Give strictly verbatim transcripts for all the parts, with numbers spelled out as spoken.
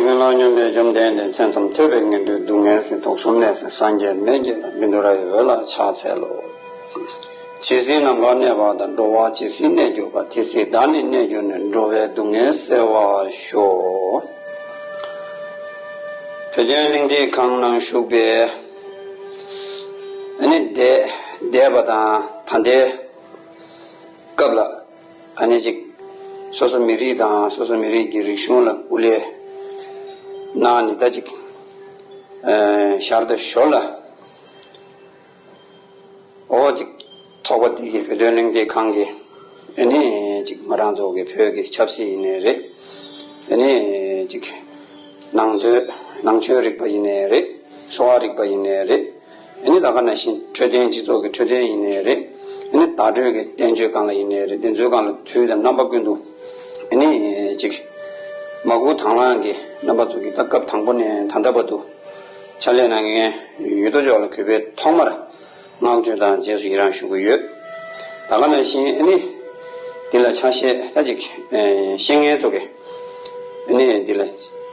སྔོན་ལ་སྙོམས་པའི་བཅོམ་ལྡན་འདས། མཚན་ཙམ་ཐོས་པས་ངན་འགྲོའི་སྡུག་བསྔལ་སེལ། དུག་གསུམ་ནད་སེལ་སངས་རྒྱས་མེད་ཀྱི་ལྷ། བཻ་ཌཱུརྱ་ཡི་འོད་ལ་ཕྱག་འཚལ་ལོ། ཇི་སྲིད་ནམ་མཁའ་གནས་པ་དང་། འགྲོ་བ་ཇི་སྲིད་གནས་གྱུར་པ། དེ་སྲིད་བདག་ནི་གནས་གྱུར་ནས། འགྲོ་བའི་སྡུག་བསྔལ་སེལ་བར་ཤོག། བོད་དོན་གླེང་སྟེགས་ཁང་ནང་བཞུགས་པའི་ཨ་ནི་འདས་འདས་པ་དང་ད་ལྟའི་སྐབས་ལ་ཨ་ནི་ཅིག་སོ་སོ་མི་རིགས་དང་སོ་སོ་མི་རིགས་ཀྱི་རིག་གཞུང་ལ་སྐུ་ལས་གནང་ནས་ད་ཅིག་ཨ་ཞར་དུ་ཞོར་ལ་འོ་ཅིག་ཚོགས་པ་འདི་གི་བོད་དོན་གླེང་སྟེགས་ཁང་གི་ཨ་ནི་ཅིག་ང་རང་ཚོ་གི་བོད་ཀྱི་ཆབ་སྲིད་ཡིན་ནའི་རེད། ཨ་ནི་ཅིག་ནང་དོན་ནང་ཆོས་རིག་པ་ཡིན་ནའི་རེད། གསོ་བ་རིག་པ་ཡིན་ནའི་རེད། ཨ་ནི་ད་ག་ནང་བཞིན་འཕྲོད་བསྟེན་སྤྱི་ཚོགས་ཀྱི་འཕྲོད་བསྟེན་ཡིན་ནའི་རེད། ཨ་ནི་བརྡ་སྤྲོད་ཀྱི་བསྟན་བཅོས་སྒང་ལ་ཡིན་ནའི་རེད། དེ་ཚོའི་སྒང་ལ་དུས་དང་རྣམ་པ་ཀུན་ཏུ་ཨ་ནི་ཅིག་མ་སྐུལ་དང་བླངས་ཀྱིས་རྣམ་པ་ཚོ་གིས་ད་སྐབས་དང་པོ་ནས་ད་ལྟ་བར་དུ་ཕྱག་ལས་གནང་མཁན་ཡོད་དོ་ཅོག་ལ་གུས་པས་ཐོག་མར་བསྔགས་བརྗོད་དང་རྗེས་སུ་ཡི་རང་ཞུ་གི་ཡོད། ད་ག་ནང་བཞིན་ཨ་ནི་འདི་ལ་ཆ་ཤས་ད་ཅིག་ཨེ་བཤད་མཁན་ཚོ་གིས་ཨ་ནི་འདི་ལ་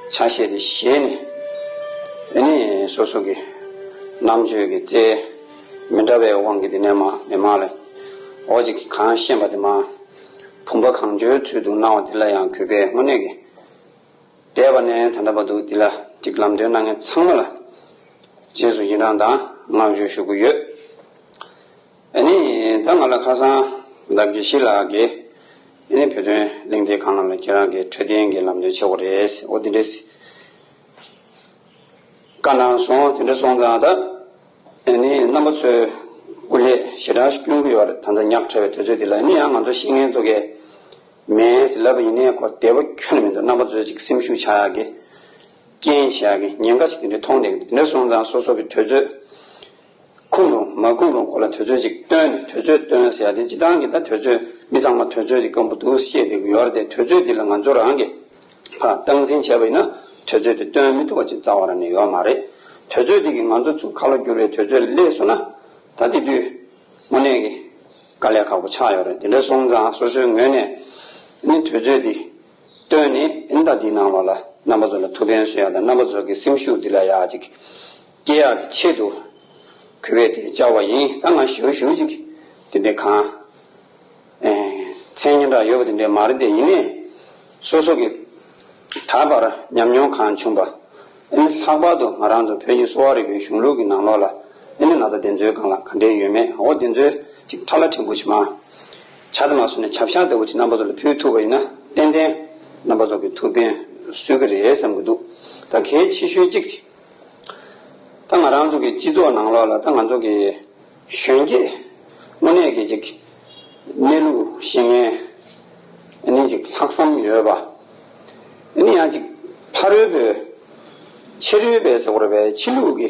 ཆ་ཤས་དེ་བཞེས་ནས་ཨ་ནི་སོ་སོ་གི་རྣམ་དཔྱོད་ཀྱི་རྩལ་མི་འདྲ་བའི་དབང་གིས་འདི་ནས་མར་མི་མང་ལ་འོ་ཅིག་གང་ཤེས་པ་དེ་མར་བུམ་པ་གང་བྱོའི་ཚུལ་དུ་གནང་བ་དེ་ལ་ཡང་གུས་པས་དངོས་གནས་ཀྱི་འདས་པ་ནས་ད་ལྟ་བར་དུ་འདི་ལ་ཅིག་ལམ་སྟོན་གནང་མཁན་ཚང་མ་ལ་རྗེས་སུ་ཡི་རང་དང་བསྔགས་བརྗོད་ཞུ་གི་ཡོད། ཨ་ནི་ད་ང་ལ་ཁ་སང་ད་དགེ་བཤེས་ལགས་ཀྱིས་ཨ་ནི་བོད་དོན་གླེང་སྟེགས་ཁང་ནང་ལ་ཁྱེད་རང་གིས་འཕྲོད་བསྟེན་གྱི་ལམ་སྟོན་བྱེད་དགོས་རེད་འོ་འདི་འདྲས་བཀའ་གནང་སོང་། དེ་འདྲ་སོང་ཙང་ད་ཨ་ནི་རྣམ་པ་ཚོས་སྐུ་ལས་ཞེ་དྲག་ཞིག་སྐྱོན་གྱི་ཡོད་རེད། ད་ལྟ་ཉག་ཕྲ་བའི་དུས་ཚོད་འདི་ལ་ཨ་ནི་ཡང་ང་ཚོ་ཤེས་མཁན་ཚོ་གིས་མེད་ཟེར་ལབ་པ་ཡིན་ནའི་ཁོ་བདེ་པོ་ཁྱོན་ནས་མི་འདུག་རྣམ་པ་ཚོས་ཅིག་སེམས་ཤུགས་ཆག་ཡག་གི་རྐྱེན་བྱེད་ཡག་གི་ཉེན་ཁ་ཞིག་དེ་འདྲ་མཐོང་བསྡད་ཀྱི་འདུག་དེ་འདྲ་སོང་ཙང་སོ་སོ་གི་དུས་ཚོད་ཁུངས་ལུང་མ་ཁུངས་ལུང་སྐོར་ལ་དུས་ཚོད་ཅིག་བཏོན་ནས་དུས་ཚོད་བཏོན་ཟེར་ཡག་དེ་སྤྱི་བཏང་གི་ད་དུས་ཚོད་མི་ཚང་མ་དུས་ཚོད་དེ་དཀོན་པོ་འདུག་བཤད་བསྡད་ཀྱི་ཡོད་རེད་དེ་དུས་ཚོད་འདི་ལ་ང་ཚོ་རང་གི་ཕར་སྟངས་འཛིན་བྱས་པ་ཡིན་ན་དུས་ཚོད་དེ་བཏོན་མི་ཐུབ་པ་ཅིག་རྩ་བ་རང་ནས་ཡོད་མ་རེད། དུས་ཚོད་འདི་གིས་ང་ཚོ་ཚུར་ཁ་ལོ་བསྒྱུར་བའི་དུས་ཚོད་སླེབས་སོང་ན་ད་དེ་དུས་དངོས་གནས་ཀྱི་དཀའ་ལས་ཁག་པོ་ཆགས་ཡོད་རེད། དེ་འདྲ་སོང་ཙང་སོ་སོའི་ངོས་ནས་ནི་དུས་ཚོད་འདི་བཏོན་ནས་ཨིན་ད་འདིའི་ནང་ལོགས་ལ་རྣམ་པ་ཚོ་ལ་ཐུགས་ཕན་གསོས་ཡག་དང་རྣམ་པ་ཚོ་གི་སེམས་ཤུགས་འདི་ལ་ཡག་ཅིག་སྐྱེ་ཡག་གི་ཆེད་དུ་གུས་པས་དེ་བཅར་བ་ཡིན། ད་ང་ཞུ་ཞུ་ཅིག་དེ་འདྲའི་གང་མཚན་སྙན་གྲགས་ཡོད་པ་དེ་འདྲའི་མ་རེད་དེ་ཡིན་ནའི་སོ་སོ་གི་ད་བར་ཉམས་མྱོང་གང་བྱུང་པ་ཨ་ནི་ལྷག་པར་དུ་ང་རང་ཚོ་བོད་ཀྱི་གསོ་བ་རིག་པའི་གཞུང་ལུགས་ཀྱི་ནང་ལོགས་ལ་ཨ་ནི་ན་ཚ་དེ་ཚོའི་སྒང་ལ་ག་འདྲའི་ཡོད་མེད་འོ་དེ་ཚོའི་ཅིག་ཁྲ་ལ་ཕྲན་བུ་ཅིག་མ་ཆ་ཚང་མ་སོང་ནས་ཆབ་ཤག་ལྟ་བུ་ཅིག་རྣམ་པ་ཚོ་ལ་ཕུལ་ཐུབ་པ་ཡིན་ན་ཏན་ཏན་རྣམ་པ་ཚོ་གི་ཐུགས་ཕན་གསོས་ཀྱི་རེད་བསམ་གྱི་འདུག་ད་གལ་ཆེ་ཤོས་གཅིག་ད་ང་རང་ཚོ་གི་སྤྱི་ཚོགས་ནང་ལོགས་ལ་ད་ང་ཚོ་གི་གཞོན་སྐྱེས་དངོས་གནས་ཀྱི་ཅིག་གནས་ལུགས་ཤེས་མཁན་ཨ་ནི་ཅིག་ལྷག་བསམ་ཡོད་པ་ཨ་ནི་ཡང་ཅིག་ཕ་རོལ་པོའི་ཕྱི་རོལ་པའི་ཟེར་དགོས་རེད་པས་ཕྱི་ལུགས་ཀྱི་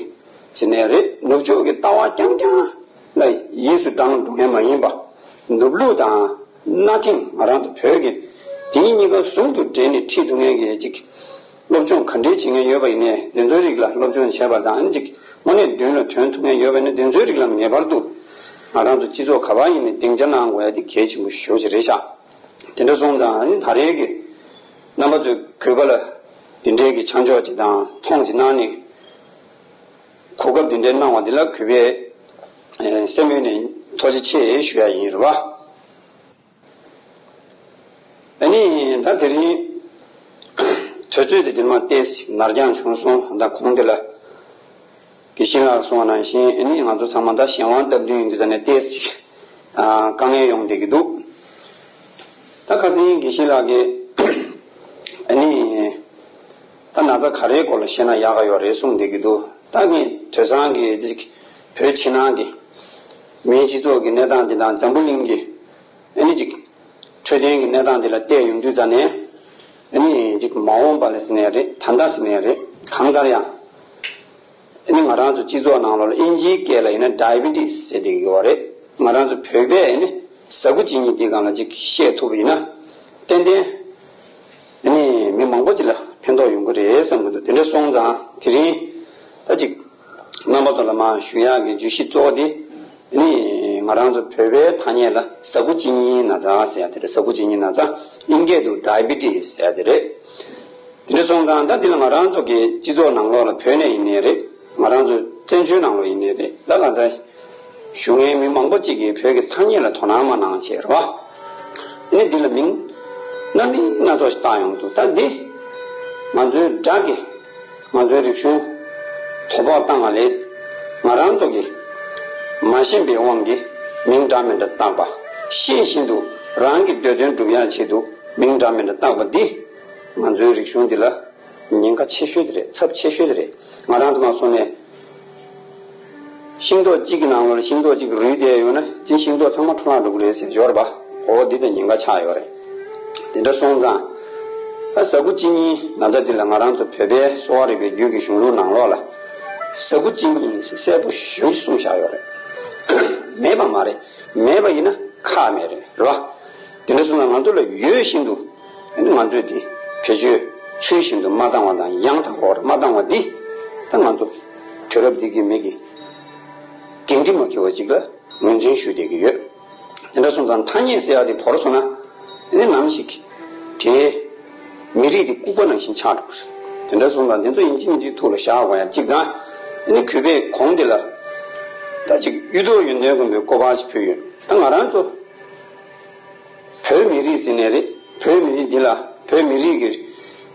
ཟེར་ནའི་རེད། ནུབ་ཕྱོགས་ཀྱི་ལྟ་བ་རྐྱང་རྐྱང་ལ་ཡིད་སུ་འབྲང་འགྲོ་མཁན་མ་ཡིན་པ་ནུབ་ལུགས་དང་གནའ་དེང་ང་རང་ཚོ་བོད་ཀྱི་དེ་གཉིས་ཀ་ཟུང་དུ་འབྲེལ་ནས་ཁྲིད་ཐུབ་མཁན་གྱི་ཅིག་སློབ་སྦྱོང་ག་འདྲས་བྱེད་མཁན་ཡོད་པ་ཡིན་ནའི་དེ་ཚོའི་རིགས་ལ་སློབ་སྦྱོང་བྱས་པ་དང་ཨ་ནི་ཅིག་དངོས་གནས་མདུན་ལ་ཐོན་ཐུབ་མཁན་ཡོད་པ་ཡིན་ན་དེ་ཚོའི་རིགས་ལ་ངེས་པར་དུ་ང་རང་ཚོ་སྤྱི་ཚོགས་ག་པར་ཡིན་ནའི་སྡིངས་ཆ་གནང་དགོས་ཡ་དེ་གལ་ཆེན་པོ་ཞེ་པོ་ཅིག་རེད་ཤག་དེ་འདྲ་སོང་ཙང་ཨ་ནི་ད་རེས་ཀྱི་རྣམ་པ་ཚོས་གུས་པ་ལ་དེ་འདྲའི་གི་ཆ་འཇོག་ཅིག་དང་མཐོང་ཅིག་གནང་ནས་གོ་སྐབས་དེ་འདྲའི་གནང་བ་འདི་ལ་གུས་པས་ཨེ་སེམས་ཡུལ་ནས་ཐུགས་རྗེ་ཆེ་ཞུ་ཡ་ཡིན་རེད་བ། ཨ་ནི་ད་དེ་རིང་དུས་ཚོད་དེ་དེ་མ་ཏོག་ཙམ་ནར་འགྱངས་བྱུང་སོང་། ད་གོང་དེ་ལ་དགེ་བཤེས་ལགས་གསུངས་པ་ནང་བཞིན་ཨ་ནི་ང་ཚོ་ཚང་མ་ད་གཞན་དབང་སྟབས་བསྟུན་ཡིན་དུས་ད་ནས་ཏོག་ཙམ་ཨ་དཀའ་ངལ་ཡོང་བསྡད་ཀྱི་འདུག་ད་ཁ་སང་དགེ་བཤེས་ལགས་ཀྱིས་ཨ་ནི་ད་ན་ཚ་ག་རེའི་སྐོར་ལ་བཤད་ན་ཡག་ག་ཡོད་རེད་གསུངས་བསྡད་ཀྱི་འདུག་ད་ངས་དེང་སང་གི་ཅིག་བོད་ཕྱི་ནང་གི་མིའི་སྤྱི་ཚོགས་ཀྱི་གནས་སྟངས་དེ་དང་འཛམ་བུ་གླིང་གི་ཨ་ནི་ཅིག་འཕྲོད་བསྟེན་གྱི་གནས་སྟངས་དེ་ལ་བལྟས་ཡོང་དུས་ཙ་ནས་ཨ་ནི་ཅིག་མ་འོངས་པ་ལ་ཟེར་ནའི་རེད། ད་ལྟ་ཟེར་ནའི་རེད། གང་ལྟར་ཡང་ཨ་ནི་ང་རང་ཚོ་སྤྱི་ཚོགས་ནང་ལོགས་ལ་ཨིན་ཇིའི་སྐད་ལ་ཡིན་ན་ཌའི་བི་ཊི་སི་ཟེར་བསྡད་ཀྱི་ཡོད་རེད། ང་རང་ཚོ་བོད་པས་ཨ་ནི་ཟ་ཁུ་གཅིན་སྙི་འདི་སྒང་ལ་ཅིག་བཤད་ཐུབ་པ་ཡིན་ན་ཏན་ཏན་ཨ་ནི་མི་མང་པོ་ཅིག་ལ་ཕན་ཐོགས་ཡོང་གི་རེད་བསམ་གྱི་འདུག་དེ་འདྲ་སོང་ཙང་དེ་རིང་ད་ཅིག་རྣམ་པ་ཚོ་ལ་མར་ཞུ་ཡག་གི་བརྗོད་གཞི་གཙོ་བོ་དེ་ནི་ང་རང་ཚོ་བོད་པའི་ཐ་སྙད་ལ་ཟ་ཁུ་གཅིན་སྙིའི་ན་ཚ་ཟེར་ཡ་དེ་རེད། ཟ་ཁུ་གཅིན་སྙིའི་ན་ཚ་ཨིན་སྐད་དུ་ཌའི་བི་ཊི་སི་ཟེར་ཡ་དེ་རེད། དེ་འདྲ་སོང་ཙང་ད་འདི་ལ་ང་རང་ཚོ་གི་སྤྱི་ཚོགས་ནང་ལོགས་ལ་བོད་ནས་ཡིན་ནའི་རེད། ང་རང་ཚོ་བཙན་བྱོལ་ནང་ལོགས་ཡིན་ནའི་རེད། ད་གང་ཚ་བཞུགས་མཁན་མི་མང་པོ་ཅིག་གིས་བོད་ཀྱི་ཐ་སྙད་ལ་དོ་སྣང་མ་གནང་བྱས་རེད་བ། ཨ་ནི་འདི་ལ་མིང་སྣ་མིན་སྣ་ཚོགས་ཤིག་བཏགས་ཡོང་འདུག་ད་འདི་ང་ཚོའི་དགྲ་གིས་ང་ཚོའི་རིག་གཞུང་དོ་ཕོག་བཏང་བ་ལས། ང་རང་ཚོ་གིས་མ་ཤེས་པའི་དབང་གིས་མིང་འདྲ་མི་འདྲ་བཏགས་པ། ཤེས་བཞིན་དུ་རང་གི་འདོད་དོན་སྒྲུབ་ཡག་ཆེད་དུ་མིང་འདྲ་མི་འདྲ་བཏགས་པ་འདི། ང་ཚོའི་རིག་གཞུང་འདི་ལ་ཉེན་ཁ་ཆེ་ཤོས་དེ་རེད། ཚབས་ཆེ་ཤོས་དེ་རེད། ང་རང་ཚོ་མ་སོང་ནས་ཤིང་ཏོག་གཅིག་གི་ནང་ལོགས་ལ་ཤིང་ཏོག་གཅིག་རུལ་བསྡད་ཡོད་ན་ཅི་ཤིང་ཏོག་ཚང་མ་འཕྲོ་བརླག་འགྲོ་གི་རེད་ཟེར་ཡོད་རེད་པ། འོ་འདི་ད་ཉེན་ཁ་ཆགས་ཡོད་རེད། དེ་འདྲ་སོང་ཙང་། ད་ཟ་ཁུ་གཅིན་སྙི་ན་ཚ་འདི་ལ་ང་རང་ཚོ་བོད་པའི་གསོ་བ་རིག་པའི་རྒྱུད་ཀྱི་གཞུང་ལུགས་ནང་ལོགས་ལ། ཟ་ཁུ་གཅིན་སྙི་ཟེར་གསལ་པོ་ཞེ་པོ་ཅིག་གསུངས་བཞག་ཡོད་རེད། མེད་པ་མ་རེད། མེད་པ་ཡིན་ན་ཁག་མེད་རེད། རེད་བ། དེ་འདྲ་སོང་ཙང་ང་ཚོ་ལ་ཡོད་བཞིན་དུ། ཨ་ནི་ང་ཚོས་འདི་བེད་སྤྱོད་ཚུལ་བཞིན་དུ་མ་བཏང་བ་དང་ཡང་དག་པར་མ་བཏང་བ་འདི། ད་ང་ཚོ་དུས་རབས་འདི་གི་མི་གི་འགན་འཁྲི་མ་འཁྱེར་བ་ཅིག་ལ་ངོས་འཛིན་ཞུ་བསྡད་ཀྱི་ཡོད། དེ་འདྲ་སོང་ཙང་ཐ་སྙད་ཟེར་ཡག་དེ་བོར་སོང་ན། ཨ་ནི་ནམ་ཞིག་དེའི་མི་རིགས་དེ་ལྐུགས་པ་ནང་བཞིན་ཆགས་འགྲོ་གི་རེད། དེ་འདྲ་སོང་ཙང་དེ་ཚོ་ཡིན་གཅིག་མིན་གཅིག་ཐུགས་ལ་བཞག་དགོས་ཡག་གཅིག་དང་། ཨ་ནི་གུས་པས་གོང་དེ་ལ་ད་ཅིག་གཡུ་ཐོག་ཡོན་ཏན་མགོན་པོའི་སྐུ་པར་ཞིག་ཕུལ་ཡོད། ད་ང་རང་ཚོ་བོད་མི་རིགས་ཟེར་ནའི་རེད། བོད་མི་རིགས་འདི་ལ་བོད་མི་རིགས་ཀྱི་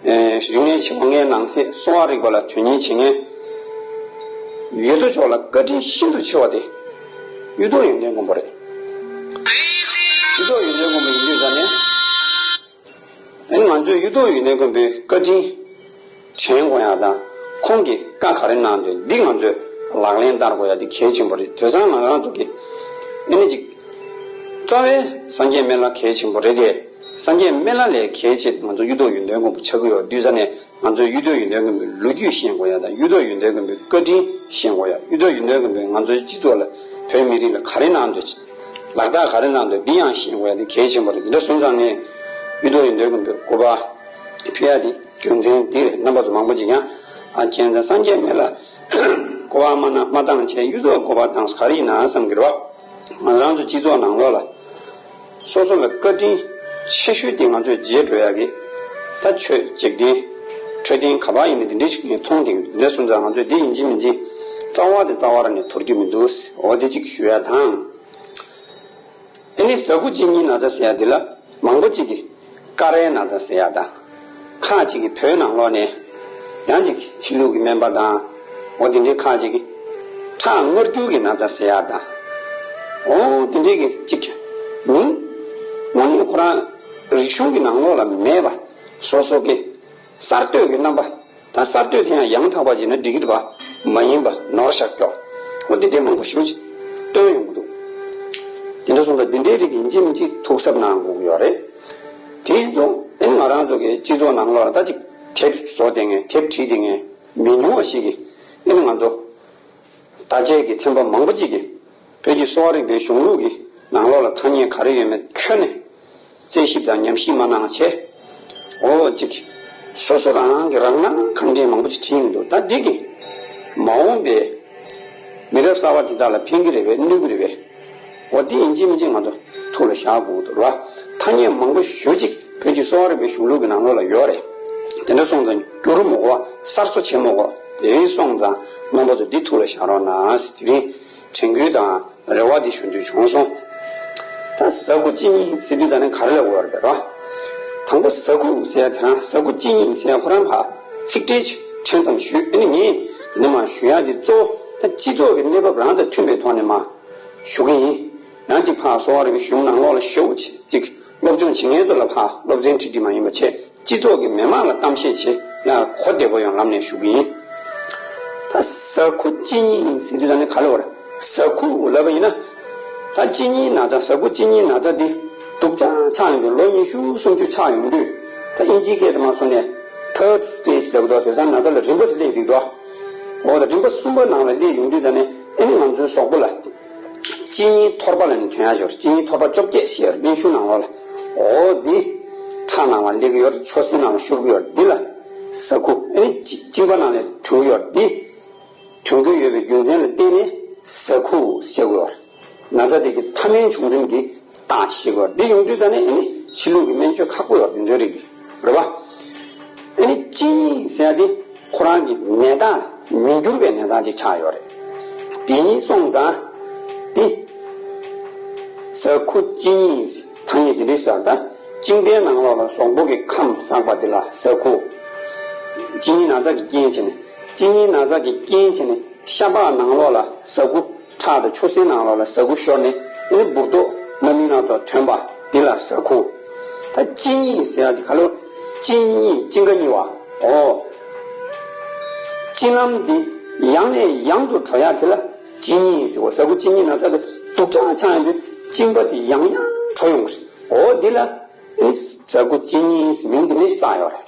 ཨེ་རིག་གནས་འཆི་བ་ལྔའི་ནང་གསེས་གསོ་བ་རིག་པ་ལ་དོན་གཉེར་བྱེད་མཁན་ཡོད་དོ་ཅོག་ལ་བཀའ་དྲིན་ཤིན་ཏུ་ཆེ་བ་དེ་གཡུ་ཐོག་ཡོན་ཏན་མགོན་པོ་རེད། གཡུ་ཐོག་ཡོན་ཏན་མགོན་པོ་ཡིན་དུས་ཙང་ནས། ཨ་ནི་ང་ཚོས་གཡུ་ཐོག་ཡོན་ཏན་མགོན་པོའི་བཀའ་དྲིན་དྲན་དགོས་ཡག་དང་། ཁོང་གིས་བཀའ་ག་རེ་གནང་འདུག་འདི་ང་ཚོས་ལག་ལེན་བསྟར་དགོས་ཡག་འདི་གལ་ཆེན་པོ་རེད། དེང་སང་ང་རང་ཚོ་གི་ཨ་ནི་ཅིག་རྩ་བའི་སངས་རྒྱས་སྨན་བླ་གལ་ཆེན་པོ་རེད་དེ། སངས་རྒྱས་སྨན་བླ་ལས་གལ་ཆེ་དེ་ང་ཚོ་གཡུ་ཐོག་ཡོན་ཏན་མགོན་པོ་ཆགས་ཀྱི་ཡོད་དུས་ཙང་ནས། ང་ཚོས་གཡུ་ཐོག་ཡོན་ཏན་མགོན་པོའི་ལོ་རྒྱུས་ཤེས་དགོས་ཡག་དང་། གཡུ་ཐོག་ཡོན་ཏན་མགོན་པོའི་བཀའ་དྲིན་ཤེས་དགོས་ཡག་གཡུ་ཐོག་ཡོན་ཏན་མགོན་པོས་ང་ཚོའི་སྤྱི་ཚོགས་ལ་བོད་མི་རིགས་ལ་ག་རེ་གནང་འདུག་ལག་རྟགས་ག་རེ་གནང་འདུག་འདི་ཡང་ཤེས་དགོས་ཡག་འདི་གལ་ཆེན་པོ་རེད། འདི་འདྲ་སོང་ཙང་ནས་གཡུ་ཐོག་ཡོན་ཏན་མགོན་པོའི་སྐུ་པར་ཕུལ་ཡག་འདི་རྒྱུ་མཚན་འདི་རེད། རྣམ་པ་ཚོ་མང་པོ་ཅིག་ཡང་ཨ་ཁྱེད་ཚོ་སངས་རྒྱས་སྨན་བླ་སྐུ་པར་མ་གནང་མ་བཏང་བྱས་གཡུ་ཐོག་སྐུ་པར་བཏང་ས་ག་རེ་ཡིན་ན་བསམ་གྱི་རེད་བ། ང་རང་ཚོ་སྤྱི་ཚོགས་ནང་ལོགས་ལ་སོ་སོ་ལ་བཀའ་དྲིན་ཆེ་ཤོས་དེ་ང་ཚོས་བརྗེད་འགྲོ་ཡག་གི། ད་ཆོས་འཇིག་རྟེན་འཕྲོད་བསྟེན་ག་པར་ཡིན་ན་དེ་འདྲའི་ཞིག་ངས་མཐོང་བསྡད་ཀྱི་འདུག་འདི་འདྲ་སོང་ཙང་ང་ཚོས་འདི་ཡིན་གཅིག་མིན་གཅིག་རྩ་བ་དེ་རྩ་བ་རང་ནས་དོར་རྒྱུ་མི་འདུག་འོ་དེ་གཅིག་ཞུ་ཡག་དང་། ཨ་ནི་ཟ་ཁུ་གཅིན་སྙི་ན་ཚ་ཟེར་ཡག་འདི་ལ་མང་པོ་ཅིག་གིས་ཀ་རའི་ན་ཚ་ཟེར་ཡག་དང་། ཁག་ཅིག་གིས་བོད་ནང་ལོགས་ནས་ཡང་ཅིག་ཕྱི་ལུགས་ཀྱི་སྨན་པ་དང་། འོ་དེ་འདྲའི་ཁག་ཅིག་གིས་ཁྲག་མངར་སྐྱུར་གྱི་ན་ཚ་ཟེར་ཡག་དང་། འོ་དེ་འདྲའི་གི་ཅིག་མིང་དངོས་གནས་ཁོ་རང་རིག་གཞུང་གི་ནང་ལོགས་ལ་མེད་པ། སོ་སོ་གི་གསར་གཏོད་ཀྱི་རྣམ་པ། ད་གསར་གཏོད་དེ་ཡང་ཡང་དག་པ་བྱས་ན་འགྲིག་གི་རེད་པ། མ་ཡིན་པ་ནོར་བཞག་ཀྱོག་འོ་འདི་འདྲའི་མང་པོ་ཞེ་པོ་ཅིག་བཏོན་ཡོང་གི་འདུག་དེ་འདྲ་སོང་ཙང་འདི་འདྲའི་རིགས་ཡིན་གཅིག་མིན་གཅིག་ཐུགས་གཟབ་གནང་དགོས་ཀྱི་ཡོད་རེད། དེ་ཡིན་དུས་ཨ་ནི་ང་རང་ཚོ་གི་སྤྱི་ཚོགས་ནང་ལོགས་ལ་ད་ཅིག་དེབ་བཟོ་བསྡད་མཁན་དེབ་བྲིས་བསྡད་མཁན་མི་ཉུང་བ་ཞིག་གིས་ཨ་ནི་ང་ཚོ་བརྡ་ཆད་ཀྱི་ཚན་པ་མང་པོ་ཅིག་གིས་བོད་ཀྱི་གསོ་བ་རིག་པའི་གཞུང་ལུགས་ཀྱི་ནང་ལོགས་ལ་ཐ་སྙད་ག་རེ་ཡོད་མེད་ཁྱོན་ནས་རྩད་ཞིབ་དང་ཉམས་ཞིབ་མ་གནང་བྱས། འོ་ཅིག་སོ་སོ་རང་གི་རང་སྣང་གང་དྲན་མང་པོ་ཅིག་བྲིས་ཡོང་གི་འདུག་ད་འདི་གིས་མ་འོངས་པའི་མི་རབས་གསར་པ་དེ་དག་ལ་ཕན་གྱི་རེད་པས། གནོད་ཀྱི་རེད་པས། འོ་འདི་ཡིན་གཅིག་མིན་གཅིག་ང་ཚོ་ཐུགས་ལ་བཞག་དགོས་ཀྱི་འདུག་ར། ཐ་སྙད་མང་པོ་ཞེ་ཅིག་བོད་ཀྱི་གསོ་བ་རིག་པའི་གཞུང་ལུགས་ཀྱི་ནང་ལོགས་ལ་ཡོད་རེད། དེ་འདྲ་སོང་ཙང་བསྒྱུར་མི་དགོས། གསར་བཟོ་བྱེད་མི་དགོས། དེ་སོང་ཙང་རྣམ་པ་ཚོ་འདི་ཐུགས་ལ་བཞག་རོགས་གནང་ཟེར་དེ་རིང་དྲན་སྐུལ་དང་རེ་བ་འདི་ཞུ་འདོད་བྱུང་སོང་། ད་ཟ་ཁུ་གཅིན་སྙི་ཟེར་དུས་ད་ནི་ག་རེ་ལབ་དགོས་རེད་པས་ར། དང་པོ་ཟ་ཁུ་ཟེར་དེ་རང་ཟ་ཁུ་གཅིན་སྙི་ཟེར་ཁོ་རང་ཕར་ཚིག་འགྲེལ་ཕྲན་ཙམ་ཞུས། ཨ་ནི་ངས་འདི་ནས་མར་ཞུ་ཡག་འདི་གཙོ་བོ་ད་སྤྱི་ཚོགས་ཀྱི་གནས་བབ་རང་དང་མཐུན་པའི་ཐོག་ནས་མར་ཞུ་གི་ཡིན། ཡང་གཅིག་ཕར་གསོ་བ་རིག་པའི་གཞུང་ནང་ལོགས་ལ་ཞེ་པོ་ཅིག་སློབ་སྦྱོང་བྱེད་མཁན་ཚོ་ལ་ཕར་སློབ་ཚན་ཁྲིད་ཁྲིད་མ་ཡིན་པ་བྱས། སྤྱི་ཚོགས་ཀྱི་མི་མང་ལ་གཏམ་བཤད་བྱེད་ཡག་གོ་བདེ་པོ་ཡོང་ལམ་ནས་ཞུ་གི་ཡིན། ད་ཟ་ཁུ་གཅིན་སྙི་ཟེར་དུས་ད་ནི་ག་ལབ་དགོས་རེད། ཟ་ཁུ་ལབ་པ་ཡིན་ན། ད་གཅིན་སྙིའི་ན་ཚ། ཟ་ཁུ་གཅིན་སྙིའི་ན་ཚ་འདི་སྡུག་ཅག་ཆགས་ཡོང་དུས། ལོ་ཉི་ཤུ་སུམ་ཅུ་ཆགས་ཡོང་དུས། ད་ཨིན་ཇིའི་སྐད་དུ་མར་སོང་ནས་ཐར་ཌི་སི་ཊེ་ཇི་ལབ་འདུག་དེང་སང་ན་ཚ་ལ་རིམ་པ་ཞིག་སླེབས་འདུག་འོ་ད་རིམ་པ་གསུམ་པ་ནང་ལ་སླེབས་ཡོང་དུས་ད་ནི་ཨ་ནི་ང་ཚོའི་གཟུགས་པོ་ལ་གཅིན་སྙི་འཐོར་པ་ལབ་ནས་ཐོན་ཡག་ཅིག་ཡོད་རེད། གཅིན་སྙི་འཐོར་པ་བཅོ་བརྒྱད་ཟེར་ཡོད་རེད། སྨན་གཞུང་ནང་ལོགས་ལ། འོ་འདི་ཁྲག་ནང་ལ་སླེབས་ཀྱི་ཡོད་རེད། ཆུ་སྲིན་ནང་ལ་ཤོར་གྱི་ཡོད་རེད། འདི་ལ་ཟ་ཁུ། ཨ་ནི་གཅིན་པ་ནང་ལ་ཐོན་གྱི་ཡོད་རེད། འདི་ཐོན་གྱི་ཡོད་པའི་རྒྱུ་མཚན་ལ་བརྟེན་ནས་ཟ་ཁུ་ཟེར་གྱི་ཡོད་རེད། ན་ཚ་དེ་གི་མཐའ་མའི་བྱུང་རིམ་གྱི་རྟགས་ཤིག་ཡོད་རེད། འདི་ཡོང་དུས་ད་ནི་ཨ་ནི་ཕྱི་ལུགས་ཀྱི་སྨན་བཅོས་ཁག་པོ་ཡོད་རེད། འདི་ཚོའི་རིགས་ཀྱི་རེད་པ། ཨ་ནི་གཅིན་སྙི་ཟེར་ཡ་དེ་ཁོ་རང་གི་ནད་རྟགས་མི་འགྱུར་བའི་ནད་རྟགས་ཅིག་ཆགས་ཡོད་རེད། དེ་གཉིས་སོང་ཙང་དེ་ཟ་ཁུ་གཅིན་སྙི་ཐ་སྙད་དེ་འདྲས་ཟེར་ད། གཅིན་པའི་ནང་ལོགས་ལ་གཟུགས་པོ་གི་ཁམས་བསགས་པ་དེ་ལ་ཟ་ཁུ། གཅིན་སྙི་ན་ཚ་གི་རྐྱེན་བྱས་ནས་གཅིན་སྙི་ན་ཚ་གི་རྐྱེན་བྱས་ནས་ཤ་པགས་ནང་ལོགས་ལ་ཟ་ཁུ། ཁྲག་དང་ཆུ་སེར་ནང་ལོགས་ལ་ཟ་ཁུ་ཤོར་ནས་ཨེ་འབུར་ཏོག་སྣ་མིན་སྣ་ཚོགས་ཐོན་པ་འདི་ལ་ཟ་ཁུ། ད་གཅིན་སྙི་ཟེར་ཡ་འདི་ག་ལོ། གཅིན་སྙི་གཅིན་ཁ་སྙི་བ། འོ། གཅིན་ལམ་འདི་ཡང་ནས་ཡང་དུ་འགྲོ་ཡ་དེ་ལ་གཅིན་སྙི་ཟེར་བ། ཟ་ཁུ་གཅིན་སྙི་ན་ཚ་དེ་སྡུག་ཅག་ཆགས་ཡོང་དུས་གཅིན་པ་དེ་ཡང་ཡང་འགྲོ་ཡོང་གི་རེད། འོ་འདི་ལ་ཨེ་ཟ་ཁུ་གཅིན་སྙི་ཟེར་མིང་འདི་འདྲས་ཞིག་བཏགས་ཡོད་རེད།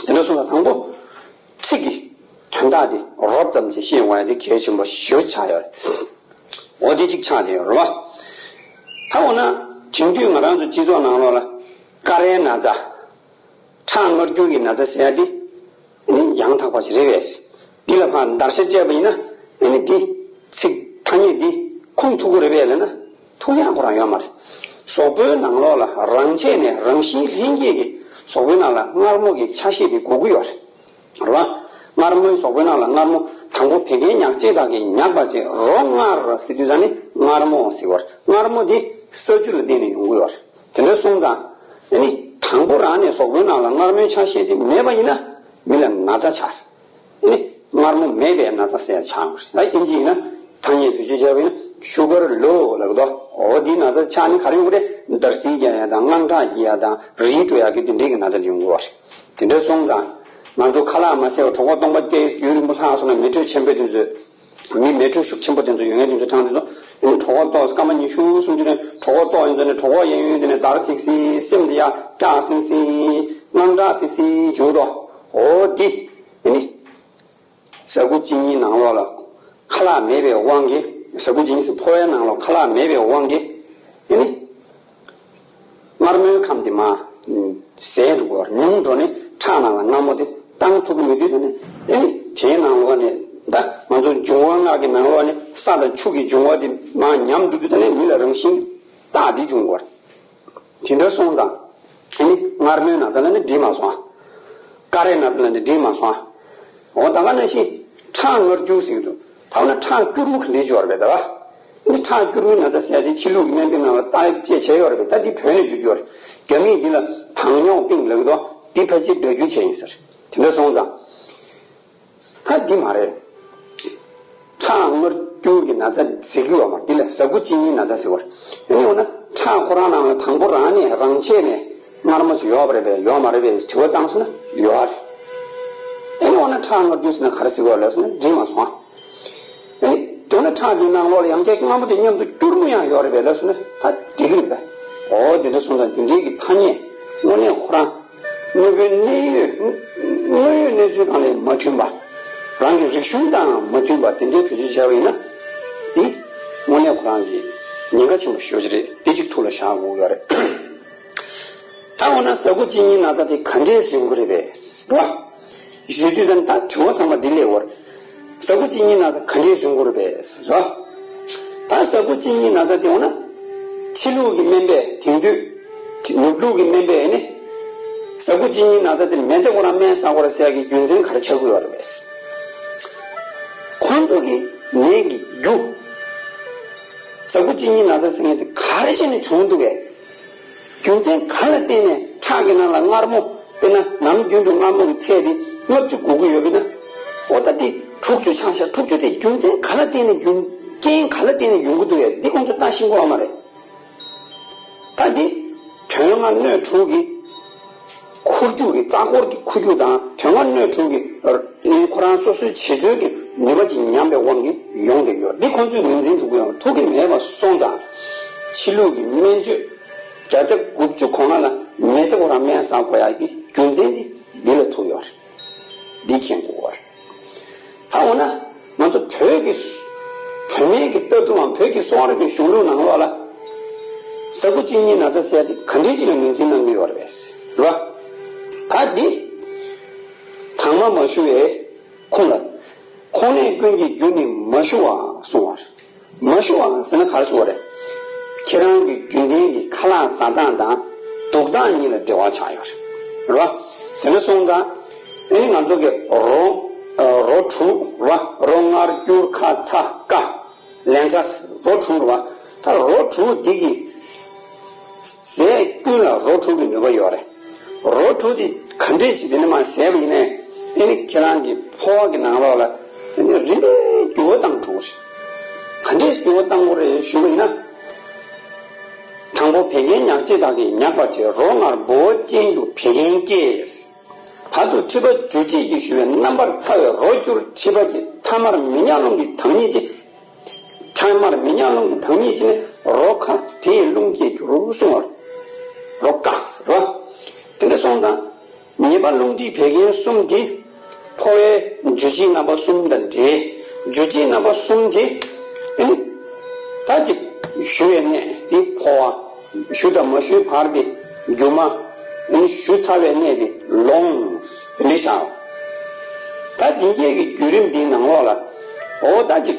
དེ་འདྲ་སོང་ཙང་དང་པོ། ཚིག་གི་དོན་དག་དེ་རོབ་ཙམ་ཅིག་ཤེས་ཡོང་བ་དེ་གལ་ཆེན་པོ་ཞེ་པོ་ཆགས་ཡོད་རེད། འོ་དེ་གཅིག་ཆགས་བསྡད་ཡོད་རེད་བ། ད་འོ་ན་དེང་དུས་ང་རང་ཚོ་སྤྱི་ཚོགས་ནང་ལོགས་ལ་ཀ་རའི་ན་ཚ། ཁྲག་མངར་སྐྱུར་གྱི་ན་ཚ་ཟེར་ཡ་དེ་ནི་ཡང་དག་པ་ཞིག་རེད་པས། འདི་ལ་ཕར་བརྡར་ཤ་བཅད་པ་ཡིན་ན་ཨ་ནི་འདི་ཚིག་ཐ་སྙད་འདི་ཁུངས་ཐུག་གི་རེད་པས་ལབ་ན། ཐུག་ཡག་ཁོ་རང་ཡོད་མ་རེད། གཟུགས་པོའི་ནང་ལོགས་ལ་རང་ཆས་ནས་རང་བཞིན་ལྷན་སྐྱེས་ཀྱི་གཟུགས་པོའི་ནང་ལ་མངར་མོ་གི་ཆ་ཤས་དེ་འགོ་གི་ཡོད་རེད། རེད་བ། མངར་མོའི་གཟུགས་པོའི་ནང་ལ་མངར་མོ་དང་པོ་བད་ཀན་ཉག་གཅིག་དག་གིས་ཉག་པ་བྱས་རོ་མངར་ཟེར་དུས་ཙང་ནི་མངར་མོ་ཟེར་བ་རེད། མངར་མོ་དེ་ས་ཆུ་ལ་བརྟེན་ནས་ཡོང་གི་ཡོད་རེད། དེ་འདྲ་སོང་ཙང་ཨ་ནི་དང་པོ་རང་ནས་གཟུགས་པོའི་ནང་ལ་མངར་མོའི་ཆ་ཤས་དེ་མེད་པ་ཡིན་ན་མི་ལ་ན་ཚ་ཆགས་རེད། ཨ་ནི་མངར་མོ་མེད་པའི་ན་ཚ་ཟེར་ཡ་ཆགས་ཡོང་གི་རེད། ད་ཨིན་ཇི་ཡིན་ན་ཐ་སྙད་བེད་སྤྱོད་བྱས་པ་ཡིན་ན་ཤུ་གར་ལོ་ལབ་ཀྱི་འདུག་འོ་འདིའི་ན་ཚ་ཆགས་ནི་ག་རེ་ཡོང་གི་རེད། འདར་སིལ་རྒྱག་ཡ་དང་དངངས་སྐྲག་སྐྱེ་ཡ་དང་རིལ་འགྲོ་ཡ་གི་དེ་འདྲའི་གི་ན་ཚ་དེ་ཡོང་གི་ཡོད་རེད། དེ་འདྲ་སོང་ཙང་ང་ཚོ་ཁ་ལག་མ་བཟས་པ་གྲོད་ཁོག་སྟོང་པ་སྐྱེས་ཡུན་རིང་པོ་ལྷག་སོང་ན་མི་ཁྲོད་ཆེན་པོ་དེ་ཚོས། མི་མེ་དྲོད་ཤུགས་ཆེན་པོ་དེ་ཚོ་ཡོད་མཁན་དེ་ཚོ་གྲངས་དེ་ཚོ་ཨ་ནི་གྲོད་ཁོག་ལྟོགས་སྐར་མ་ཉི་ཤུ་སུམ་ཅུ་ནས་གྲོད་ཁོག་ལྟོགས་ཡོང་དུས་ནས་གྲོད་ཁོག་གཡས་གཡོན་དེ་ནས་འདར་སིག་སིག་སེམས་དེ་ཡ་སྐྱག་སིང་སིང་དངངས་སྐྲག་སིག་སིག་བྱུང་འདུག་འོ་འདི་ཨ་ནི་ཟ་ཁུ་གཅིན་སྙིའི་ནང་ལོགས་ལ་ཁ་ལག་མེད་པའི་དབང་གིས། ཟ་ཁུ་གཅིན་སྙི་ཟེར་ཕོ་བའི་ནང་ལོགས་ཁ་ལག་མེད་པའི་དབང་གིས་ཨ་ནི། མངར་མོའི་ཁམས་དེ་མར་ཟད་འགྲོ་གི་ཡོད་རེད། ཉུང་འགྲོ་ནས་ཁྲག་ནང་ལ་མངར་མོ་དེ་བཏང་ཐུབ་ཀྱི་མེད་དུས་ཙ་ནས་ཨ་ནི་དེའི་ནང་ལོགས་ནས་ད་ང་ཚོ་འབྱུང་བ་ལྔ་གི་ནང་ལོགས་ནས་ས་དང་ཆུ་གི་འབྱུང་བ་དེ་མར་ཉམས་འགྲོ་དུས་ཙ་ནས་མི་ལ་རང་བཞིན་རྟགས་དེ་འབྱུང་གི་ཡོད་རེད། དེ་འདྲ་སོང་ཙང་ཨ་ནི་མངར་མོའི་ན་ཚ་ལ་ནི་འགྲིག་མ་སོང་ཨ། ཀ་རའི་ན་ཚ་ལ་ནི་འགྲིག་མ་སོང་ཨ། འོ་ད་ག་ནང་བཞིན་ཁྲག་མངར་སྐྱུར་ཟེར་གྱི་འདུག་ད་འོ་ན་ཁྲག་སྐྱུར་མོ་ག་འདྲས་ཅིག་ཡོད་རེད་པས་ད། ཨ་ནི་ཁྲག་སྐྱུར་མོའི་ན་ཚ་ཟེར་ཡ་དེ་ཕྱི་ལུགས་ཀྱི་སྨན་པའི་ནང་ལ་ལྟ་ཅེས་བྱས་ཡོད་རེད་པས། ད་འདི་བོད་ནས་བསྒྱུར་རྒྱུ་ཡོད་རེད། རྒྱ་མིས་འདི་ལ་糖尿病ལབ་ཀྱི་འདུག་འདི་ཕལ་ཆེར་སྒྲ་སྒྱུར་བྱས་ཡིན་ཟེར། དེ་འདྲ་སོང་ཙང་། ད་འདི་མ་རེད། ཁྲག་མངར་སྐྱུར་གྱི་ན་ཚ་ཟེར་གྱི་ཡོད་མ་རེད། འདི་ལ་ཟ་ཁུ་གཅིན་སྙིའི་ན་ཚ་ཟེར་བ་རེད། ཡིན་ཡང་ན་ཁྲག་ཁོ་རང་ནང་ལ་དང་པོ་རང་ནས་རང་ཆས་ནས་མངར་མོ་ཞིག་ཡོད་པ་རེད་པས་ཡོད་མ་རེད་པས་དྲི་བ་བཏང་སོང་ན་ཡོད་རེད། ཨ་ནི་འོ་ན་ཁྲག་མངར་སྐྱུར་ཟེར་ན་ག་རེ་ཟེར་བ་ལབ་སོང་ན་འགྲིག་མ་སོང་ཨ། ཨ་ནི་དོན་ལ་ཁྲག་གི་ནང་ལོགས་ལ་ཡང་བསྐྱར་མངར་མོ་དེ་མཉམ་དུ་སྐྱུར་མོ་ཡང་ཡོད་རེད་པས་ལབ་སོང་ན་ད་འགྲིག་གི་རེད་པས། འོ་དེ་འདྲ་སོང་ཙང་དེ་འདྲའི་གི་ཐ་སྙད་དངོས་གནས་ཁོ་རང་དངོས་པོའི་གནས་ཡུལ་དངོས་ཡོད་གནས་ཚུལ་དང་ལས་མ་མཐུན་པ། རང་གི་རིག་གཞུང་དང་མ་མཐུན་པ་དེ་འདྲའི་བེད་སྤྱོད་བྱས་པ་ཡིན་ན། འདི་དངོས་གནས་ཁོ་རང་གི་ཉེན་ཁ་ཆེན་པོ་ཞེ་པོ་ཅིག་རེད། དེ་གཅིག་ཐུགས་ལ་བཞག་དགོས་ཀྱི་ཡོད་རེད། ད་འོ་ན་ཟ་ཁུ་གཅིན་སྙིའི་ན་ཚ་དེ་ག་འདྲས་ཟིན་གྱི་རེད་པས་རོ། ཞུས་དུས་ཙམ་ད་དྲི་བ་ཚང་མ་འདི་སླེབས་ཡོད་རེད། ཟ་ཁུ་གཅིན་སྙིའི་ན་ཚ་ག་འདྲས་ཟིན་གྱི་རེད་པས་རོ། ད་ཟ་ཁུ་གཅིན་སྙིའི་ན་ཚ་དེ་འོ་ན་ཕྱི་ལུགས་ཀྱི་སྨན་པས་དེང་དུས་ནུབ་ལུགས་ཀྱི་སྨན་པས་ནི་ཟ་ཁུ་གཅིན་སྙིའི་ན་ཚ་དེ་མེ་བཙའ་ཁོ་རང་སྨན་ཟ་དགོས་རེད་ཟེར་ཡ་གི་རྒྱུ་མཚན་ག་རེ་ཆགས་ཀྱི་ཡོད་རེད་པས། ཁོང་ཚོ་གི་ནད་ཀྱི་རྒྱུ། ཟ་ཁུ་གཅིན་སྙིའི་ན་ཚ་ཟེར་མཁན་དེ་ག་རེ་བྱས་ནས་བྱུང་འདུག་གས། རྒྱུ་མཚན་གང་ལ་བརྟེན་ནས་ཁྲག་གི་ནང་ལ་མངར་མོ། དཔེར་ན་ནམ་རྒྱུན་དུ་མངར་མོ་གི་ཚད་དེ་ལྔ་བཅུ་དགོས་ཀྱི་ཡོད་པས་ན། འོ་ད་དེ་དྲུག་ཅུ་ཆགས་ཤག་དྲུག་ཅུ་དེ་རྒྱུ་མཚན་གང་ལ་བརྟེན་ནས་རྒྱུ་རྐྱེན་གང་ལ་བརྟེན་ནས་ཡོང་གི་འདུག་གས། འདི་ཁོང་ཚོས་ལྟ་ཤེས་དགོས་པ་མ་རེད། ད་འདི་དོན་ལྔ་སྣོད་དྲུག་གི་འཁོར་རྒྱུག་གི་རྩ་འཁོར་གྱི་འཁོར་རྒྱུག་དང་དོན་ལྔ་སྣོད་དྲུག་གི་ཁོ་རང་སོ་སོའི་བྱེད་རྩོལ་གྱི་ནུས་པ་ཅིག་ཉམས་པའི་དབང་གིས་ཡོང་བསྡད་ཡོད། འདི་ཁོང་ཚོས་ངོས་འཛིན་ཐུབ་ཀྱི་ཡོད་ཐུབ་ཀྱི་མེད་པ་སོང་ཙང་། ཕྱི་ལུགས་ཀྱི་སྨན་བཅོས་བརྒྱ་ཆ་དགུ་བཅུ་གོ་ལྔ་ལ་མེ་བཙའ་ཁོ་རང་སྨན་ཟ་དགོས་ཡག་གི་རྒྱུ་མཚན་འདི་འདི་ལ་ཐུག་ཡོད་རེད། འདི་མཁྱེན་དགོས་པ་རེད། ད་འོ་ན་ང་ཚོ་བོད་ཀྱི་བོད་སྨན་གྱི་ལྟ་གྲུབ་བམ་བོད་ཀྱི་གསོ་བ་རིག་པའི་གཞུང་ལུགས་ནང་ལོགས་ལ་ཟ་ཁུ་གཅིན་སྙིའི་ན་ཚ་ཟེར་ཡ་དེ་ག་འདྲའི་ཅིག་ལ་ངོས་འཛིན་གནང་གི་ཡོད་རེད་པས་རེད་བ། ད་འདི་དྭངས་མ་མ་ཞུ་བའི་ཁུངས་ལ། ཁོང་ནད་ཀུན་གྱི་རྒྱུ་ནི་མ་ཞུ་བ་གསུངས་པ་རེད། མ་ཞུ་བ་ཟེར་ན་ག་རེ་ཟེར་བ་རེད། ཁྱེད་རང་གི་རྒྱུན་ལྡན་གྱི་ཁ་ལག་ཟ་སྟངས་དང་འདུག་སྟངས་གཉིས་ལ་འབྲེལ་བ་ཆགས་ཡོད་རེད། རེད་བ། དེ་འདྲ་སོང་ཙང་ ཨ་ནི་ང་ཚོ་གི་རོ་རོ་དྲུག་རེད་བ། རོ་མངར་སྐྱུར་ཁ་ཚ་ཀ་ལན་ཚྭ། རོ་དྲུག་རེད་བ། ད་རོ་དྲུག་འདི་གི་ཟས་ཀུན་ལ་རོ་དྲུག་གི་ནུས་པ་ཡོད་རེད། རོ་དྲུག་དེ་ག་འདྲས་ཞིག་དེ་ནས་མར་ཟས་པ་ཡིན་ནའི། ཨ་ནི་ཁྱེད་རང་གི་ཕོ་བ་གི་ནང་ལོགས་ལ་ཨ་ནི་རིམ་པས་འགྱུར་བ་བཏང་འགྲོ་གི་རེད། ག་འདྲས་འགྱུར་བ་བཏང་དགོས་རེད་ཞུས་པ་ཡིན་ན། དང་པོ་བད་ཀན་མྱག་བྱེད་དག་གིས་མྱགས་པར་བྱེད། རོ་མངར་འབོ་བོ་ཅན་རྒྱུ་བད་ཀན་སྐྱེ། བར་དུ་མཁྲིས་པ་འཇུ་བྱེད་ཀྱི་ཞུ་བས་རྣམ་པར་ཚ་བའི་རོ་སྐྱུར་མཁྲིས་པ་སྐྱེ། ཐ་མར་མི་ཉག་རླུང་གིས་དྭངས་སྙིགས་བྱེད། ཐ་མར་མི་ཉག་རླུང་གིས་དྭངས་སྙིགས་བྱེད་ནས་རོ་ཁ་དེ་ཡི་རླུང་སྐྱེས་འགྱུར་གསུང་བར། རོ་ཀ་ཟེར་བ། དེ་འདྲ་སོང་ཙང་ཉེས་པ་རླུང་མཁྲིས་བད་ཀན་གསུམ་དེ་ཕོ་བའི་འཇུ་བྱེད་རྣམ་པ་གསུམ་དང་འབྲེལ། འཇུ་བྱེད་རྣམ་པ་གསུམ་དེ་ཨ་ནི་ད་ཅིག་ཞུ་བའི་གནས་དེ་ཕོ་བ། ཞུ་དང་མ་ཞུའི་བར་དེ་རྒྱུ་མ། ཨ་ནི་ཞུ་ཚར་བའི་གནས་དེ་ལོངས། དེ་འདྲ་བཞག་ད་འདི་སྐད་ཀྱི་བརྒྱུད་རིམ་འདིའི་ནང་ལོགས་ལ། འོ་ད་ཅིག་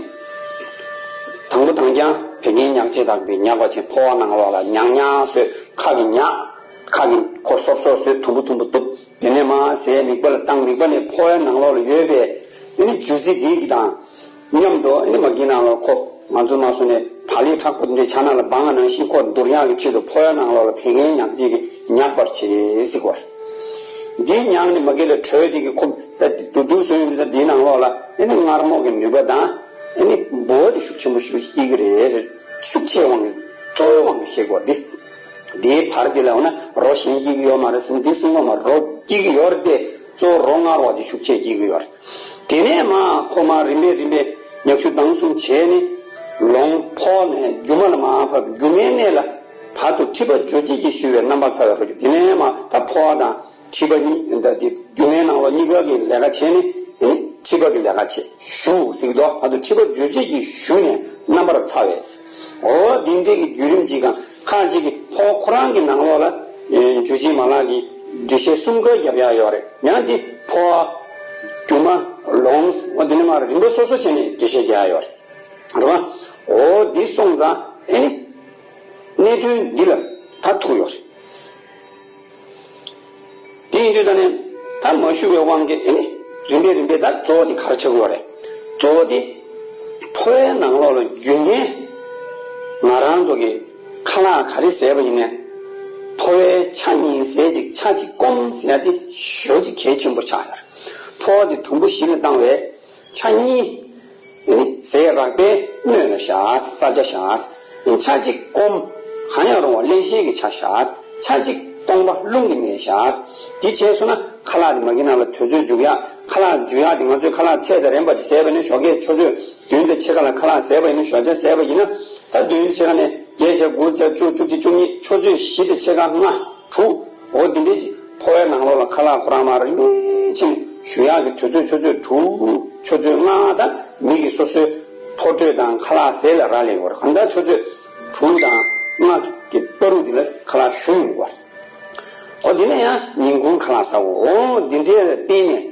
དང་པོ་དང་རྐྱང་བད་ཀན་མྱག་བྱེད་དག་པའི་མྱགས་པར་བྱེད། ཕོ་བ་ནང་ལོགས་ལ་མྱག་མྱག་བཟོས། ཁ་གི་མྱག་ཁ་གི་ཁོ་སོབ་སོབ་བཟོས། དུམ་བུ་དུམ་བུ་གཏུབ། དེ་ནས་མར་ཟས་མིད་པ་ལ་བཏང་། མིད་པ་ནས་ཕོ་བའི་ནང་ལོགས་ལ་ཡོད་པའི་ཨ་ནི་འཇུ་རྩི་འདི་གི་དང་མཉམ་དུ་ཨ་ནི་མ་གི་ནང་ལ་ཁོ་ང་ཚོ་མ་སོང་ནས་བག་ལེབ་མཁྲེགས་པོ་འདི་ཆ་ནང་ལ་སྦང་བ་ནང་བཞིན་ཁོ་འདུར་ཡག་གི་ཆེད་དུ་ཕོ་བའི་ནང་ལོགས་ལ་བད་ཀན་མྱག་བྱེད་ཀྱིས་མྱགས་པར་བྱེད་ཟེར་གོ། འདི་མྱག་ནས་མ་གི་ལ་དྲོད་འདི་གི་ཁོ་ད་དུ་དུ་སོན་ཡོད། འདིའི་ནང་ལོགས་ལ་ཨ་ནི་མངར་མོ་གི་ནུས་པ་དང་ཨ་ནི་འབོ་བོ་དེ་ཤུགས་ཆེན་པོ་ཞིག་སྐྱེ་གི་རེད། ཤུགས་ཆེ་དབང་གིས་གཙོ་བོའི་དབང་གིས་བཤད་གོ་འདི། དེའི་བར་དེ་ལ་འོ་ན་རོ་གཞན་སྐྱེ་གི་ཡོད་མ་རེད་ཟེར་ན། འདི་གསུང་གོ་མ། རོ་སྐྱེ་གི་ཡོད་རེད་དེ། གཙོ་བོ་རོ་མངར་བ་དེ་ཤུགས་ཆེ་སྐྱེ་གི་ཡོད་རེད། དེ་ནས་མར་ཁོ་མར་རིམ་པས་རིམ་པས་མྱག་ཆུ་ལྡང་གསུམ་བྱས་ནས་ལོངས། ཕོ་ནས་རྒྱུ་མ་ལ་མར་བབས། རྒྱུ་མའི་གནས་ལ་བར་དུ་མཁྲིས་པ་འཇུ་བྱེད་ཀྱི་ཞུ་བས་རྣམ་པར་ཚ་བའི་རོ་སྐྱུར། དེ་ནས་མར་ད་ཕོ་བ་དང་མཁྲིས་པ་གཉིས་ད་དེ་རྒྱུ་མའི་ནང་ལོགས་གཉིས་ཀ་གི་ལས་ཀ་བྱས་ནས་ཨེ་མཁྲིས་པ་གི་ལས་ཀ་བྱེད། ཞུ་ཟེར་གི་འདུག་བར་དུ་མཁྲིས་པ་འཇུ་བྱེད་ཀྱི་ཞུ་ནས་རྣམ་པར་ཚ་བས། འོ་འདི་འདྲའི་གི་བརྒྱུད་རིམ་གཅིག་གམ་ཁག་ཅིག་གི་ཕོ་བ་ཁོ་རང་གི་ནང་ལོགས་ལ་ཨེ་འཇུ་བྱེད་མ་ལག་གི་འགྲེལ་བཤད་གསུམ་ཀ་རྒྱབ་ཡག་ཡོད་རེད། ཡང་འདི་ཕོ་བ་རྒྱུ་མ་ལོངས། འོ་འདི་ནས་མར་རིམ་པ་སོ་སོ་བྱས་ནས་འགྲེལ་བཤད་རྒྱག་ཡག་ཡོད་རེད། རེད་བ། འོ་འདི་སོང་ཙང་ཨེ་ནི་གནད་དོན་འདི་ལ་ད་ཐུག་ཡོད་རེད། དེ་ཡིན་དུས་ད་ནི་ད་མ་ཞུ་བའི་དབང་གིས་ཨེ་ནི་རིམ་པས་རིམ་པས་ད་གཙོ་བོ་དེ་ག་རེ་ཆགས་ཀྱི་ཡོད་རེད། གཙོ་བོ་དེ་ཕོ་བའི་ནང་ལོགས་ལ་རྒྱུན་གཏན་ང་རང་ཚོ་གི་ཁ་ལག་ག་རེ་བཟས་པ་ཡིན་ནའི་ཕོ་བའི་ཆ་གཉིས་ཟས་ཅིག་ཆ་གཅིག་སྐོམ་ཟེར་ཡ་དེ་ཞེ་པོ་ཅིག་གལ་ཆེན་པོ་ཆགས་ཡོད་རེད། ཕོ་བ་དེ་དུམ་བུ་བཞི་ལ་བཏང་བས་ཆ་གཉིས། ཨ་ནི་ཟས་རགས་པས་སྣོད་ལ་བཞག་ས་ཆ་བཞག་ཆ་གཅིག་སྐོམ། གང་ཡང་རུང་བ་གླེན་བཤད་ཀྱི་ཆ་བཞག་ཆ་གཅིག་སྟོང་པ་རླུང་གི་གནས་བཞག་འདི་བྱས་སོང་ན་ཁ་ལག་དེ་མ་གི་ནང་ལ་དུས་ཚོད་འཇུག་ཡག་ཁ་ལག་འཇུ་ཡག་དེ་ང་ཚོས་ཁ་ལག་ཚད་དང་རན་པ་ཅིག་བཟས་པ་ཡིན་ན་ཞོགས་ཀས་ཆུ་ཚོད་བདུན་དང་ཕྱེད་ཀ་ལ་ཁ་ལག་བཟས་པ་ཡིན་ན། ཞོགས་ཇ་བཟས་པ་ཡིན་ན་ད་བདུན་ཕྱེད་ཀ་ནས་བརྒྱད་ཆ་དགུ་ཆ་བཅུ་བཅུ་གཅིག་བཅུ་གཉིས་ཆུ་ཚོད་བཞི་དང་ཕྱེད་ཀ་ལྔ་དྲུག་འོ་འདི་འདྲའི་ཅིག་ཕོ་བའི་ནང་ལོགས་ལ་ཁ་ལག་ཁོ་རང་མར་རིམ་པས་ཕྱིན་ཞུ་ཡག་གི་དུས་ཚོད་ཆུ་ཚོད་དྲུག་ཆུ་ཚོད་ལྔ་དང་མི་གི་སོ་སོའི་ཕོ་དྲོད་དང་ཁ་ལག་ཟས་ལ་རག་ལས་ཡོད་རེད། གང་ལྟར་ཆུ་ཚོད་དྲུག་དང་ལྔ་གི་བར་དུ་དེ་ལ་ཁ་ལག་ཞུ་ཡོང་དགོས་རེད། འོ་དེ་ནས་ཡང་ཉིན་གུང་ཁ་ལག་ཟ་དགོས། འོ་འདི་འདྲའི་ལ་བརྟེན་ནས་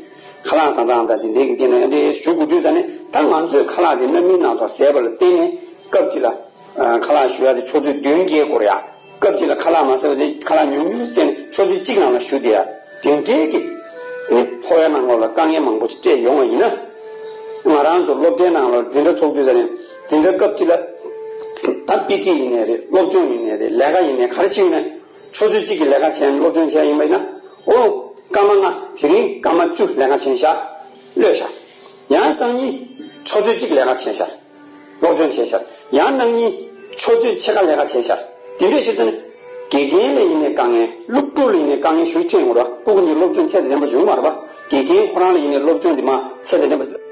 ཁ་ལག་ཟ་སྟངས་དང་དེ་འདྲའི་གི་སྟེང་ནས་ཨ་འདྲའི་ཞུ་དགོས་དུས་ཙ་ནས་ད་ང་ཚོས་ཁ་ལག་དེ་སྣ་མིན་སྣ་ཚོགས་ཟས་པ་ལ་བརྟེན་ནས་སྐབས་གཅིག་ལ་ཁ་ལག་ཞུ་ཡག་དེ་ཆུ་ཚོད་བདུན་བརྒྱད་འགོར་ཡག་སྐབས་གཅིག་ལ་ཁ་ལག་མ་ཟ་བ་དེ་ཁ་ལག་ཉུང་ཉུང་ཟས་ནས་ཆུ་ཚོད་གཅིག་ནང་ལ་ཞུ་བསྡད་ཡག་དེ་འདྲའི་གི་ཨ་ནི་ཕོ་བའི་ནང་ལོགས་ལ་དཀའ་ངལ་མང་པོ་ཞིག་སྤྲད་ཡོང་བ་ཡིན་ན། ང་རང་ཚོ་སློབ་གྲྭའི་ནང་ལ་འཛིན་གྲྭ་ཚོགས་དུས་ཙ་ནས་འཛིན་གྲྭ་སྐབས་གཅིག་ལ་ད་པི་ཊི་ཡིན་ནའི་རེད། སློབ་སྦྱོང་ཡིན་ནའི་རེད། ལས་ཀ་ཡིན་ནའི་ག་རེ་བྱེད་ཡོང་ནའི་ཆུ་ཚོད་གཅིག་གི་ལས་ཀ་བྱས་ནས་སློབ་སྦྱོང་བྱས་ཡིན་པ་ཡིན་ན། འོ་སྐར་མ་ལྔ་དེ་རིང་སྐར་མ་བཅུ་ལས་ཀ་བྱས་ཤག་གློད་ཤག་ཡང་སང་ཉིན་ཆུ་ཚོད་གཅིག་ལས་ཀ་བྱས་ཤག་སློབ་སྦྱོང་བྱས་ཤག་ཡང་གནངས་ཉིན་ཆུ་ཚོད་ཕྱེད་ཀ་ལས་ཀ་བྱས་ཤག་དེ་འདྲ་བྱེད་དུས་ནི་དགེ་རྒན་ལ་ཡིན་ནའི་དཀའ་ངལ། སློབ་ཕྲུག་ལ་ཡིན་ནའི་དཀའ་ངལ་ཞེ་པོ་འཕྲད་ཡོང་གི་རེད་བ། སྤུ་གུ་འདི་སློབ་སྦྱོང་ཚད་དང་ལྡན་པ་བྱུང་མ་རེད་བ། དགེ་རྒན་ཁོ་རང་ལ་ཡིན་ནའི་སློབ་སྦྱོང་འདི་མར་ཚད་དང་ལྡན་པ།